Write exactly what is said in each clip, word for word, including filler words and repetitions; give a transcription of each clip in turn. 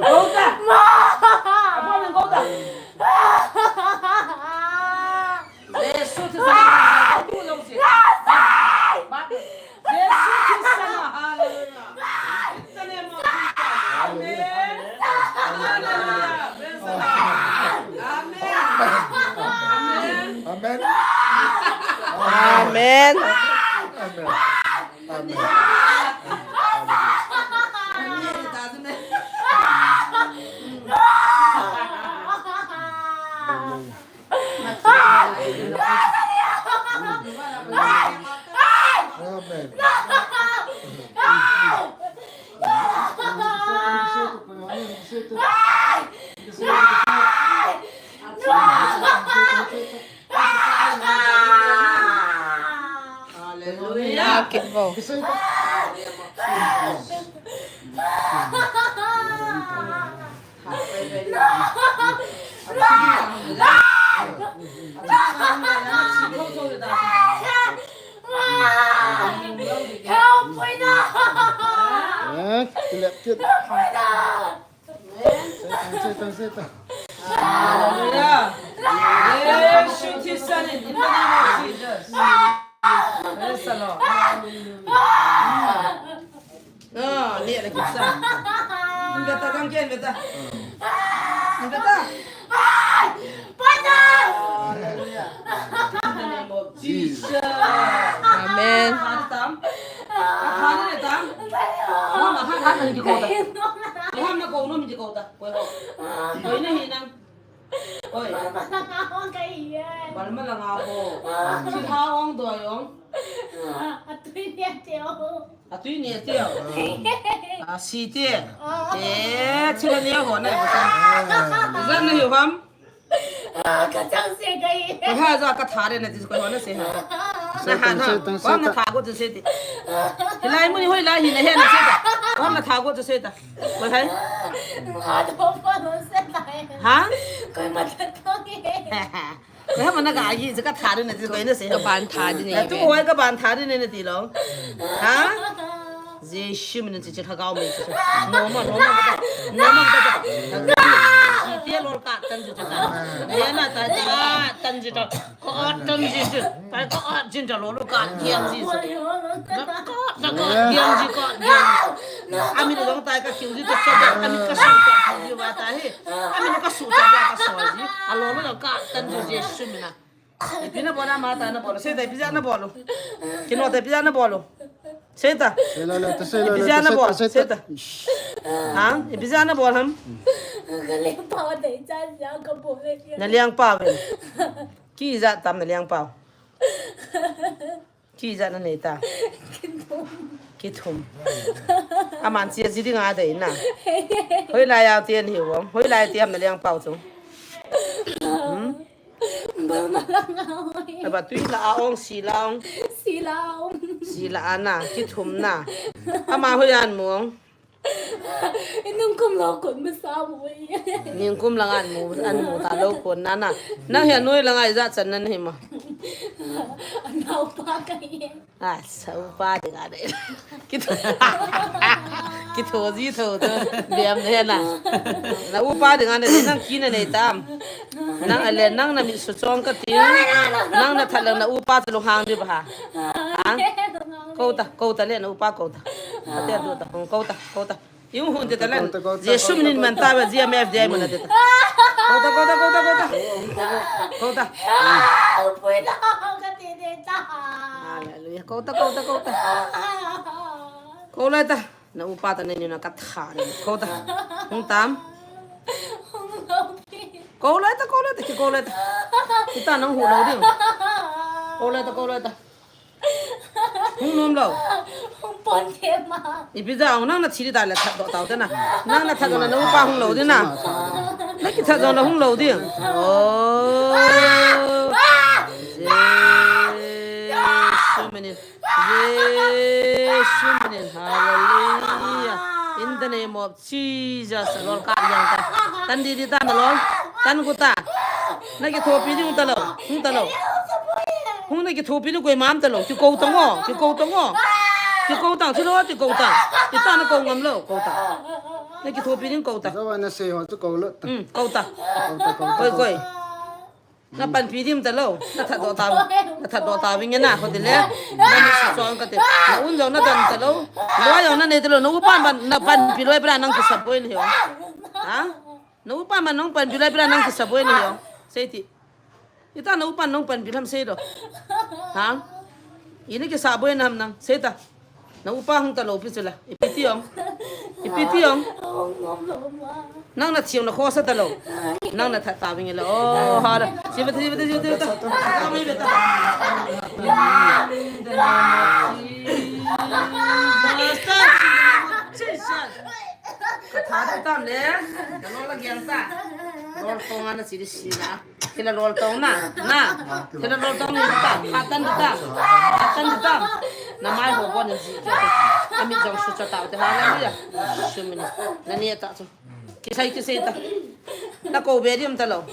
Go ta. Abang nang go ta. Jesu Christa. Jesu Christa. Hallelujah. In the name of Jesus. Amen. Hallelujah. Praise the Lord. Amen. Amen. Amen. Amen. Amen. Amen. Amen. Hallelujah. Help me now! Eh, lep kit. Help me now! Satan, Satan, Satan. Hallelujah. Yes, shoot his son in, in the name of Jesus. Praise the Lord. Ah, ni ada kisah. Ni kata kang kian kata. Ni kata. Hallelujah. In the name of Jesus. Amen. Hadi tam. Hadi tam. Mama, hadi, hadi, hadi, hadi. Hadi na ko, no, mi ko ta. Koi ho. Koi nahi nang. Oi. Balma langa ho. Thilha ong doi ong. Atui ni atio. Atui ni atio. Asi ti. Eh, thilha ni ho na. Zan na hiu ham. Ka chang se kai. Ko ha ja ka tha re na ti ko ho na se ha. Na ha na. Ko na tha ko ti se ti. Hilai mun hoi lai hi na he na se ta. Ko na tha ko ti se ta. Ko hai. Ha? Ko ma ta to ni. Ko ha ma na ga yi ka tha re na ti ko na se. Ka ban tha di ne. Tu hoi ka ban tha di ne na ti lo. Ha? Jesu min ti ti ka ga me ti. No ma, no ma ka. No ma ka. Ti lo ka tan ti ta. Ye na ta ta tan ti ta. Ka ot tan ji ji. Ka, ka ot jin ta lo lo ka, giang ji ji. Ka, ka, ka, ka, giang ji, ka, giang ji. Amin long tai ka kiu ji ta sa da, amin ka su ta kiu ji wa ta he. Amin ka su ta wa ka so ji. A lo lo ka tan ji ji su mina. Ipi na bola ma ta na bolo. Se ta ipi ja na bolo. Kino ta ipi ja na bolo. Seta. Sela la, ta sela la, Ipi ja ta na seta, bol, seta. Seta. Ha? Ipi ja na bol ham? Ka leng pau dei cha ja ka bol le. Na leng pau ve. Ki ja tam na leng pau. Ki ja na nei ta. Ki thum. Aman chia ji ding a dei na. Hoi lai a tian hi wo. Hoi lai tiam na leng pau chu. Hmm? Bama la nga hoi. Aba tui la a ong, si la ong. Si la ong. Si la a na, ki thum na. Ama hoi an mu ong. Inung kum lo kun ma sa mu hoi. Ning kum la nga an mu, an mu ta lo kun na na. Nang hia noi la nga i ja chan nan hi ma. Anau pa ka ye. A, sa upa dinga de. Kitho. Kitho ji tho to. Biam ne na. Na upa dinga ne nang kina nei tam. Nang ale nang na mi su chong ka ti. Nang na thalang na upa to lo hang di ba ha. Ha? Ko ta, ko ta le na upa ko ta. Ate do ta, ko ta, ko ta. Yung hun te talan. Jesu min man ta ba G M F D I mun te ta. Kota, kota, kota, kota. Kota. Hallelujah. Kota, kota, kota. Ko lai ta. Na upa ta nei ni na ka tha ni. Kota. Hung tam. Ko lai ta, ko lai ta, ki ko lai ta. Kita nang hu lo ding. Ko lai ta, ko lai ta. Hung nom lo. Hung pon the ma. Ipi ja ong nang na thi di ta le that do tau te na. Nang na that do na na upa hung lo di na. Na ki that do na hung lo di. Oh. Jesu minin. Jesu minin. Hallelujah. In the name of Jesus, lol ka yang ta. Tan di di ta na lol. Tan ku ta. Na ki thopi ding ta lo. Hung ta lo. Hung na ki thopi ding koi mam ta lo. Ki ko ta ngo. Ki ko ta ngo. Kou tang, thilo ti kou tang. Ita na kou ngam lou, kou tang. Na kithopi ding kou tang. Jawa na sei ho chu kou lou tang. Hmm, kou tang. Kou tang, kou tang, koi, kou koi tang. Na panpi dim talou. Na that doh ta. Na that doh ta ving na, ho ti le. Na ni su chong ka te. Na un jong na dan talou. Loi jong na nei talou. Na upa ban, na panpi loi pela nang kisa boi ni ho. Ha? Na upa man nang panpi loi pela nang kisa boi ni ho. Sei ti. Ita na upan nang panpi lam sei doh. Ha? Ini kisa boi nam nang. Sei ta. Na upa hung talou pi chu la. Ipi ti ong. Ipi ti ong. Nang na thiu na khosa talou. Nang na that ta ving la. Oh, ha da. Siva, siva, siva, siva. Ka tha di tam le. Ka lo la giang ta. Lo tong ana si di si na. Thila lol tong na, na. Thila lol tong ni ta, hatan ta. Hatan ta. Na mai ho bon ji. Ami jong su cha ta te, hallelujah. Su mi ni. Na ni ta chu. Kisai kisai ta. Na kou be di um talou.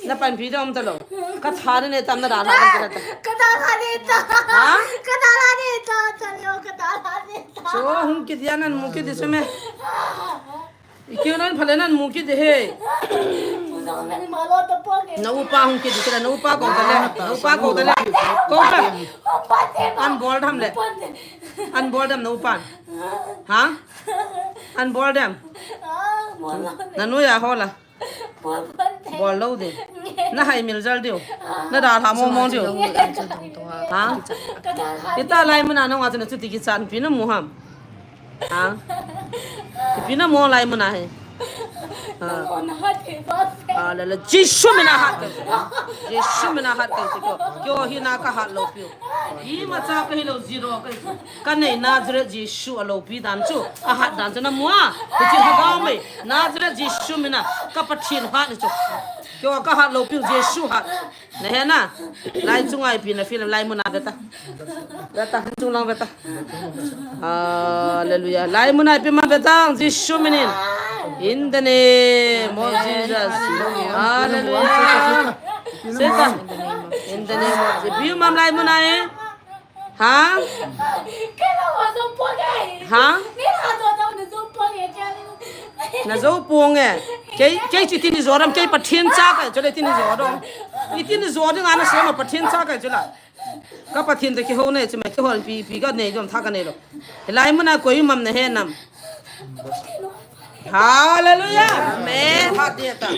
Na panpi di um talou. Ka tha ni ne tam na da la kan ta. Ka da la ne ta. Ha? Ka da la ne ta, ta lo, ka da la ne ta. Chu hung ki dia nan mu ki di su me. Ikeu nan phale nan mu kit de he. Na upa hung kit de, na upa kou tale, na upa kou tale. Kou ta. An bol dam le. An bol dam na upa. Ha? An bol dam. Na noiya ho la. Bol lou de. Na hai mil jal diu. Na da tha mo mo diu. Ha? Ita lai muna nong a chu na chu ti kichan pi na mu ham. Ha? Ipi na mu lai muna he. Ha. Hallelujah. Jesu mina hat kai. Jesu mina hat kai kyo. Kyo hi na ka hat lou piu. Imacha ka hi lou zero kai. Ka nei Nazareth Jesu a loupi dan chu. A hat dan chu na mu a. Hiche ha gao mai. Nazareth Jesu mina ka Pathen hat ni chu. Kyo ka hat lou piu Jesu hat. Na he na. Lai chunga ipi na feel lai muna beta. Beta, chung lang beta. Hallelujah. Lai muna ipi ma beta. Jesu minin. In the name of Jesus. Hallelujah. Satan. In the name of Jesus. Ipi ma lai muna e. Ha? Ha? Na jou pong e. Kei, kei chu iti ni jou dam, kei Pathen cha kahi chu le iti ni jou dam. Iti ni jou ding ana sema Pathen cha kahi chu la. Ka Pathen toh kihou nei chu me kihou pi, pi ka nei dom tha ka nei lou. Hilai muna koi um am na he nam. Hallelujah. Amen. Hat dia ta.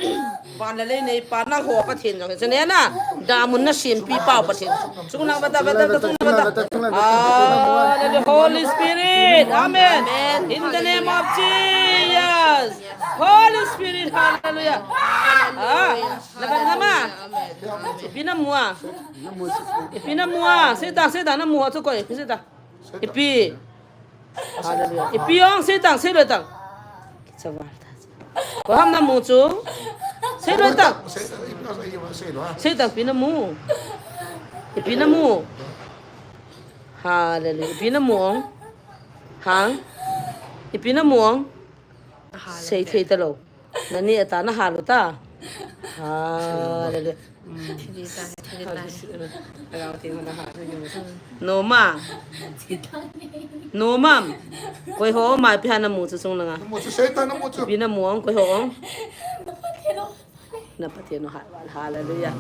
Van le lei nei pa na ho Pathen jong. Chu ne na. Damun na sempi pa Pathen. Chung lang beta, beta, beta, chung lang beta. Hallelujah. Holy Spirit. Amen. In the name of Jesus. Holy Spirit. Hallelujah. Ah, na ba na ma. Ipi na mu a. Ipi na mu a. Seitan, Seitan na mu a chu koi. Seitan. Ipi. Hallelujah. Ipi ong, seitang, seiloi tang. Kicha val ta. Ko ham na mu chu. Seiloi tang. Seitang, ipi na mu. Ipi na mu. Hallelujah. Ipi na mu ong. Hang. Ipi na mu ong. Sei thei talou. Nani ata na hal u ta. Hallelujah. Noma. Noma. Koi ho ma ipi ha na mu chu chung langa. Ipi na mu ong, koi ho ong. Na Pathen u hat. Hallelujah.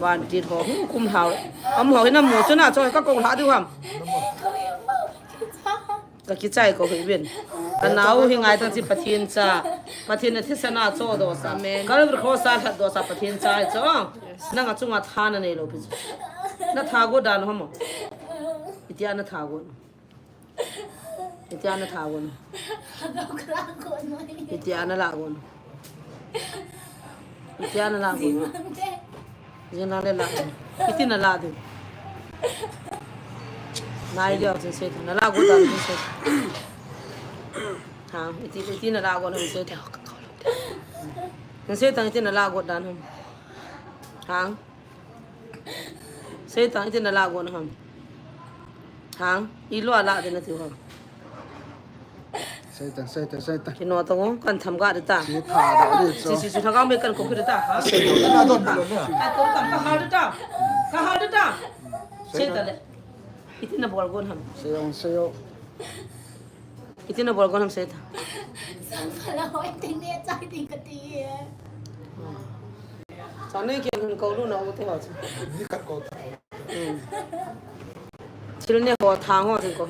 Vantil ho hung kum hao. Am ho hi na mu chu na cho ka kou lha diu ham. Ka kichai kou hi vin. Ka nao hi ngai tang chi Pathen cha. Pathen a thisan a cho doh sa. Amen. Calvary cross a lhat doh sa Pathen cha hi cho. Nang a chunga tha na nei lou pi chu. Na tha got dan ham. Itia na tha got. Itia na tha gon. Itia na la gon. Itia na la gon. Jing lang le la gon. Iti na la de. Nai dia jing se na la gon dan jing se. Ha, iti, iti na la gon jing se. Jing se tang iti na la gon dan. Ha. Seitan, iti na la gon ham. Hang, i lua la de na tiu ham. Seitan, Seitan, Seitan. Kino tong o, kan tham ga de ta. Chi tha da de cho. Chi, chi, chi, tha ga me kan ko de ta. Ha? Seitan, na don lo na. Ka ko ta, ka hal de ta. Ka hal de ta. Seitan le. Iti na bol gon ham. Seitan, Seitan. Iti nabol gon ham, sei ta. Sang phala hoi ting ne chai ting kati e. Sa nei kian hun kou lu na u te ho chu. Ni khat kou ta. Hmm. Thil ne ho thang ho chu kou.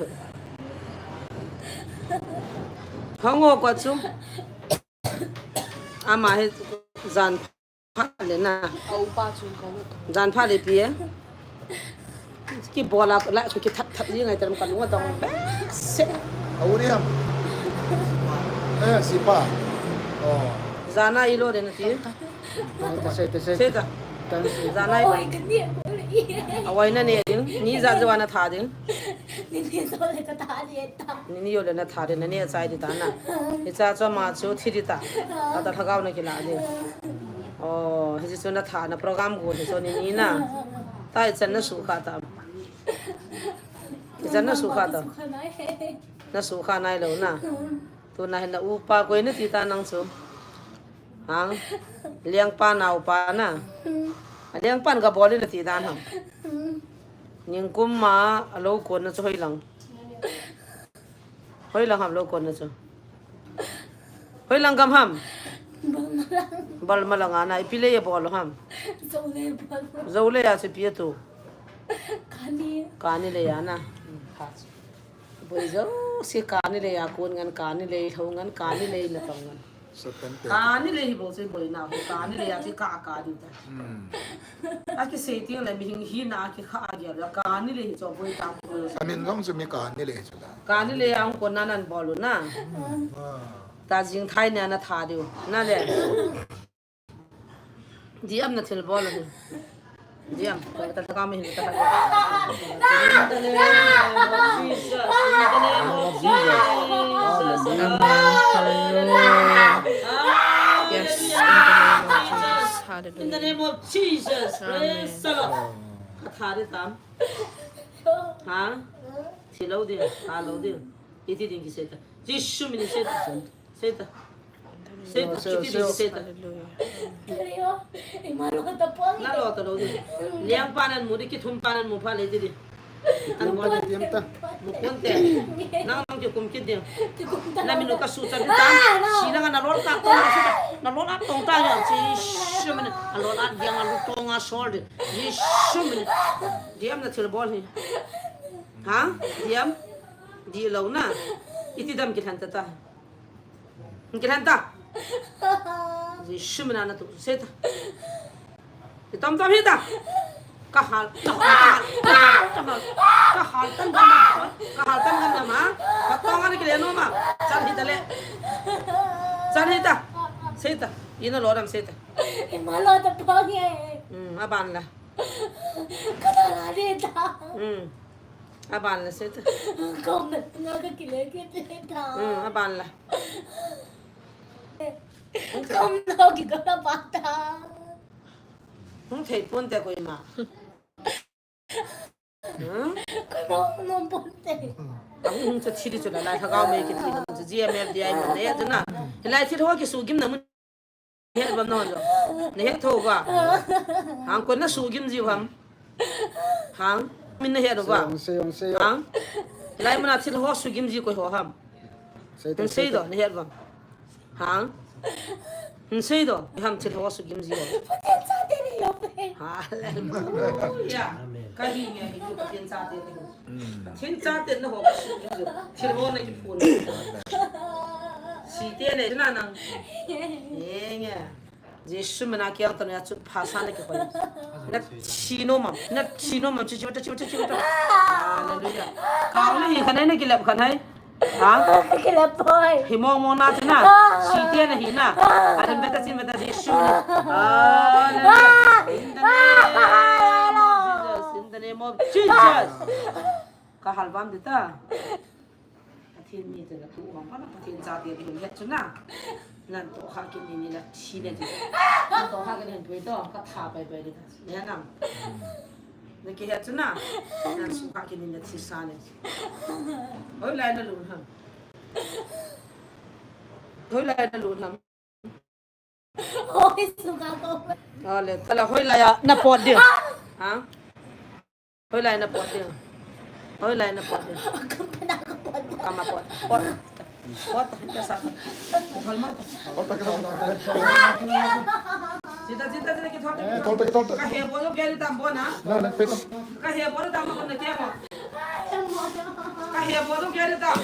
Hang ho ko chu. Ama hi jan phat le na. Au pa chu kou. Jan phat le pi e. Kibol a la chu kithat that ji ngai tam ka lunga dong. Se. Au ri ham. Eh, si pa. Oh. Jana i lo de na ti. Te sei, te sei. Sei ta. Jana i. Oi, ka ni. Awai na ne ding. Ni ja ja wa na tha ding. Ni ni so le ka tha le ta. Ni ni yo le na tha de na ne chai di ta na. Ni cha cho ma chu thi di ta. Ta ta thagau na kila di. Oh, hi chu na tha na program go hi chu ni ni na. Ta i chan na su kha ta. I chan na su kha ta. Na su kha nai lo na. Tu na hin na upa koi na ti ta nang chu. Hang. Lengpa naopa na. Lengpan ka bol na ti dan ham. Ningkum ma a lo kon na chu hoi lang. Hoi lang ham lo kon na chu. Hoi lang gam ham. Bal malang. Bal malang ana ipi le ye bol ham. Zo le bol. Zo le ya se pi tu. Kani. Kani le ya na. Hmm, ha. Boi jo se kani le ya kon ngan kani le lo ngan kani le na tong ngan. Satan te. Kani le hi bol se boi na kani le ya se ka ka di ta. Hmm. A ki sei ting le mi hing hi na ki kha a gel la kani le hi cho boi ta ko. A min long chu mi kani le chu da. Kani le ang ko nan an bol na. Ah. Ta jing thai ne na tha diu. Na le. Diam na thil bol ni. Diam. Ko ta ka mi hin ta. In the name of Jesus. In the name of Jesus. Hallelujah. Yes, in the name of Jesus. Hallelujah. In the name of Jesus. Amen. Praise the Lord. Ka tha di tam. Ha? Thi lo di, tha lo di. Iti ding ki sei ta. Jisu min sei ta. Sei ta. Sei ta. Iti ding ki sei ta. Hallelujah. Na lo ta lo di. Liang pa nan mu di, ki thum pa nan mu pha le di di. An bol. Mu kon te. Nang nang ki kum ki di. Na mi nu ka su cha di ta. Si na na lo ta tong ta. Na lo ta tong ta ya. Jisu min. Na lo ta yang na lo tong a sol di. Jisu min. Diam na thil bol hi. Ha? Diam? Di lo na. Iti dam ki than ta ta. Ki than ta. Jisu min a na tu. Sei ta. Ti tom tom hi ta. Ka hal. Ka hal. Ka hal. Ka hal tan gam na. Ka hal tan gam na ma. Ka tong ana ki le no ma. Chan hi ta le. Chan hi ta. Sei ta. Ina lo dam sei ta. Ima lo ta pang ye. Hmm, a ban la. Ka na la de ta. Hmm. A ban la sei ta. Kom na na ka ki le ki te ta. Hmm, a ban la. Kom na ki ka na ba ta. Hung thei pon te koima. Hmm? Koima hung nom pon te. A hung cha thi di chu la lai thagau mei ki thi na mun chu G M F D I mun ne chu na. Lai thi ho ki su gim na mun. He bam na hon jo. Na he tho ba. Hang kon na su gim ji ham. Hang. Min na he do ba. Sei, sei, sei. Hang. Lai mun a thil ho su gim ji koi ho ham. Sei, sei do, na he bam. Hang. Sei do, ham thil ho su gim ji ho. Hallelujah. Amen. Ka hi nge hi Pathen chate ni. Pathen chate na ho ka su gim ji. Thil ho na ki phun. Si te ne na nang. Nge nge. Jisu min a kiang tanu ya chu phasa na ki khoi. Na thi nom am. Na thi nom am chi chi ta chi ta chi ta. Hallelujah. Ka ni hi khanai na ki lep khanai. Ha? Ki lep poi. Hi mong mong na chi na. Si te na hi na. Adam beta chin beta Jisu min a. Hallelujah. In the name of Jesus. In the name of Jesus. Ka hal bam di ta. Pathen mi te na tu ong pa na Pathen chate te het chu na. Nan to kha ki ni ni na thi ne ti. Nan to kha ki ni pui to ka tha pai pai di ta. Ne nam. Ne ki het chu na. Nan su kha ki ni na thi sa ne. Hoilai na lun ham. Hoilai na lun ham. Oi, suka ko. Ale, tala hoilai a na pot dia. Ha? Hoilai na pot dia. Hoilai na pot dia. Kampana ka pot dia. Kama pot. Pot. Pot. Sita, sita, sita, kithot. Eh, thot, thot, thot. Kahe bol, keri tam bona. Na, na, pe. Kahe bol, tam bona, kemo. Kahe bol, keri tam.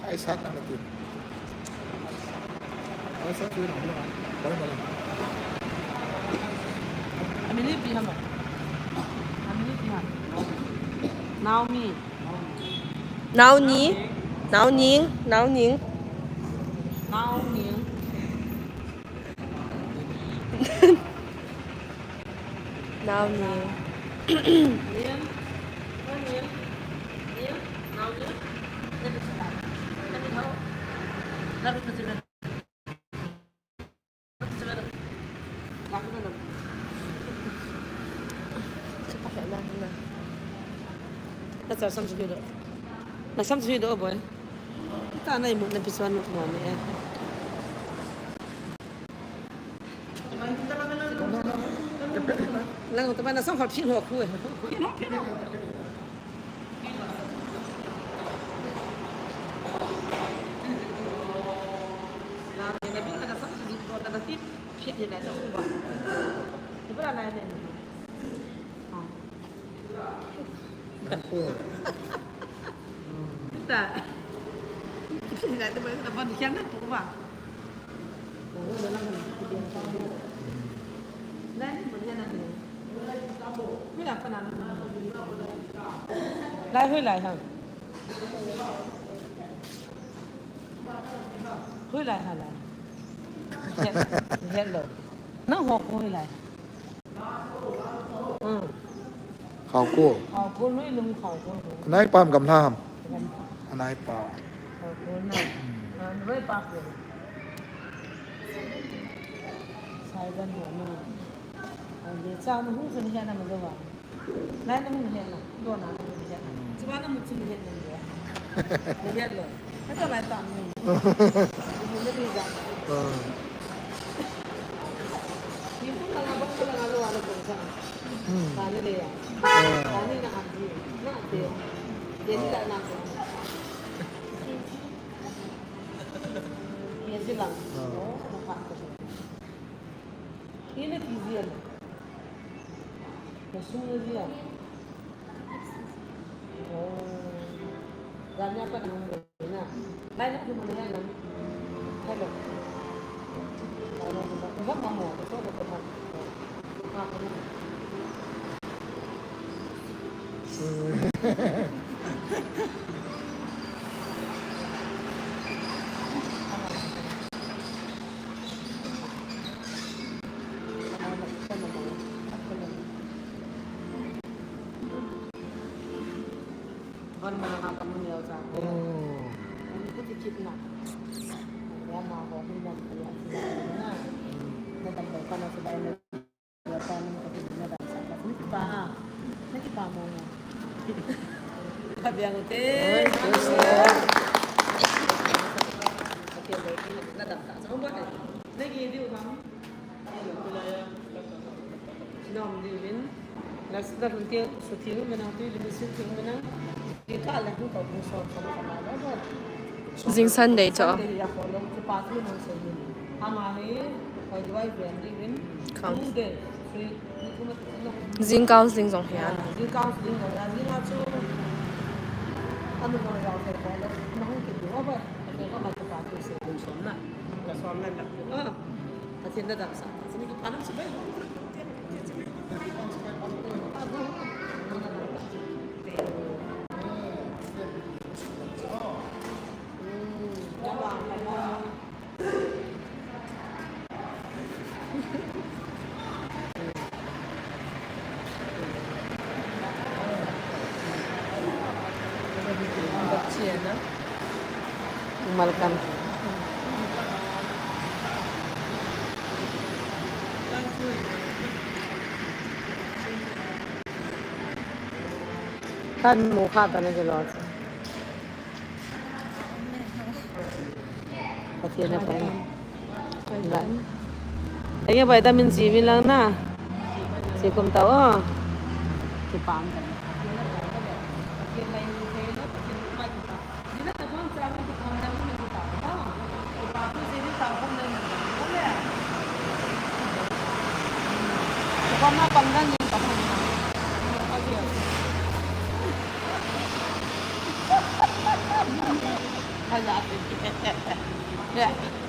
Ai sat na tin. Ai sat tu na. Bale, bale. Amini pi hama. Amini pi hama. Naomi. Naoni. Naoning. Naoning. Naoning. Naoning. Na char sam chu do. Na sam chu do, boy. Ta na imu na piswan mo ni. Lang ta ba na sam khat phin ho khu. Lai hui lai hang. Hui lai ha lai. Hello. Nang ho hui lai. Hmm. Khao ko. Khao ko, lui lung khao ko. Nai pam gam lam. Gam. Nai pam. Khao ko na. Hmm. Ah, lui pam ko. Sai gan ho na. Ah, le cha na hu sun he na ma lo wa. Lai na mun het na, do na mun het na. Chuba na mun chun het na. Mun het lo. Ka to lai ta mun. Mun na di ja. Ah. Ni mun na ba ka na lo wa lo ko sa. Hmm. Ta ni le ya. Ah. Ta ni na a di. Na te. Ye ni la na ko. Ye ji la. Ah. Oh, na pa ko. Ye na ti ji ya. Na sung na ji ya. Oh. Ganya pa nang na. Lai na mo na yan. Hello. Hello. Iba mo mo. Ito ko pa. Ah, ano? Van mana ha kamu neo sa. Oh. Ani ku ti kit na. Ya ma ho hin lam ku ya si na. Na tam bai pa na si bai na. Ya pa ni ka ti na da sa ka. Ni pa ha. Na ki pa mo mo. Ka biang te. Yes, yes, yes. Okay, bai ki na da sa. So ba. Na ki di u ham. Jing Sunday to. Jing counseling jong hi a. Pathen na damsah. Sini ki panam sibai. Malkan. Kan mukha ta na jalo. Pathen a pai. Ba. Enge vitamin C mi lang na. Si kum ta o. Kipam ta. Yeah.